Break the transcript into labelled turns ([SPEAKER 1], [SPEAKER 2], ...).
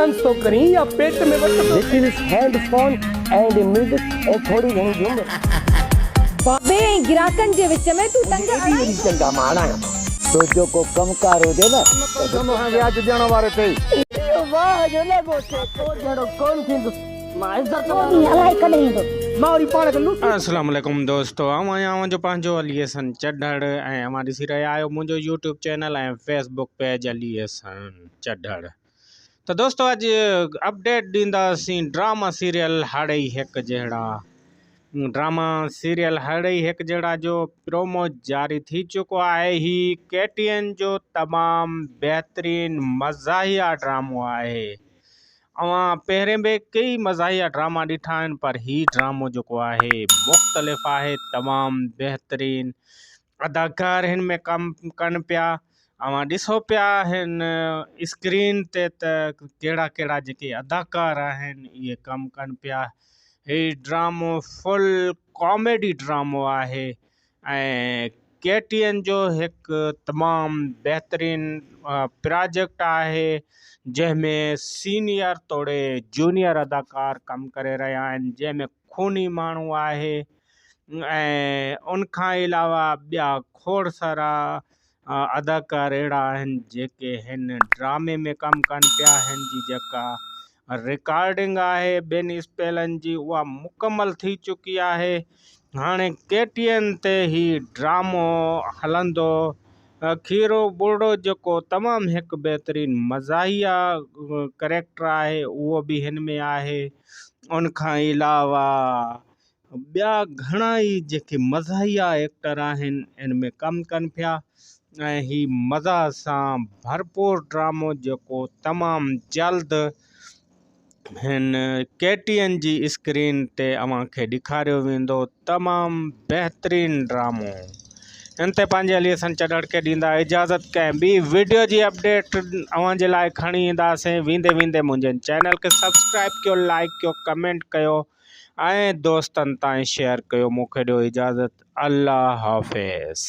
[SPEAKER 1] Dance ٿو ڪرين يا پيٽ ۾ وٽ ٿو.
[SPEAKER 2] This is hand phone and music ۽ ٿوري گهڻي جهومر.
[SPEAKER 3] بابي ۽ گراهڪن جي وچ ۾ تون ٽنگ
[SPEAKER 2] ايڏي وڏي
[SPEAKER 3] اڙائين.
[SPEAKER 2] چنڊا مان اڙايان. تنهنجو ڪو ڪم ڪار هجي نه ته
[SPEAKER 4] ڪم کان وياج ڏيڻ واري تي.
[SPEAKER 2] اهو واهه جو نه ڳوٺ تو جهڙو ڪونه ٿيندس. مان عزت
[SPEAKER 5] اهو ڏينهن الائي ڪڏهن ايندو.
[SPEAKER 1] مان وري پاڻ کي لوسي.
[SPEAKER 6] السلام عليڪم دوستو آئون آهيان اوهان جو پنهنجو علي حسن چڍڙ ۽ اوهان ڏسي رهيا آهيو منهنجو YouTube channel ۽ Facebook page Ali Hassan Chadhar ته دوستو اڄ اپڊيٽ ڏينداسين ڊراما سيريل هڙئي هڪ جهڙا ڊراما سيريل هڙئي هڪ جهڙا جو پرومو جاري ٿي چڪو آهي هي ڪي ٽي اين جو تمام بهترين مزاحيه ڊرامو آهي اوهان پهرين به ڪيئي مزاحيه ڊراما ڏٺا آهن پر هي ڊرامو جيڪو آهي مختلف آهي تمام بهترين اداڪار هن ۾ ڪم ڪن پيا اوهان ڏسو پيا هن اسڪرين تي ته ڪهڙا ڪهڙا جيڪي اداڪار آهن اهي ڪم ڪن پيا هي ڊرامو فل ڪاميڊي ڊرامو آهي ۽ ڪي ٽي اين جو هڪ تمام بهترين پراجيڪٽ آهي جنهن ۾ سينيئر توڙي جونيئر اداڪار ڪم ڪري رهيا آهن جنهن ۾ خوني ماڻهو آهي ۽ ان کان علاوه ٻيا کوڙ سارا اداڪار اهڙا آهن جيڪي هن ڊرامي ۾ ڪم ڪن پيا هن جي جيڪا رڪارڊنگ آهي ٻن اسپيلن جي اها مڪمل ٿي چڪي آهي هاڻي ڪي ٽي اين تي هي ڊرامو هلندو کيرو ٻرڙو جيڪو تمام هڪ بهترين مزاحيه ڪريڪٽر آهي اهو به هن ۾ آهي ان کان علاوه ٻيا گهڻا ئي جيڪي مزاحيه ايڪٽر آهن ان ۾ ڪم ڪن پيا ۽ هي مزاح سان ڀرپور ڊرامو جيڪو تمام جلد هن ڪي ٽي اين جي اسڪرين تي اوهان کي ڏيکاريو ويندو تمام بهترين ڊرامو ان تي پنهنجي علي حسن چڍڙ کي ڏيندا اجازت ڪنهن ٻي وڊيو جي اپڊيٽ اوهان جي لاء کڻي اينداسين ويندي ويندي منهنجي چينل کي سبسڪرائب ڪيو لائڪ ڪيو ڪمينٽ ڪيو ۽ دوستن تائين شيئر ڪيو مونکي ڏيو اجازت الله حافظ.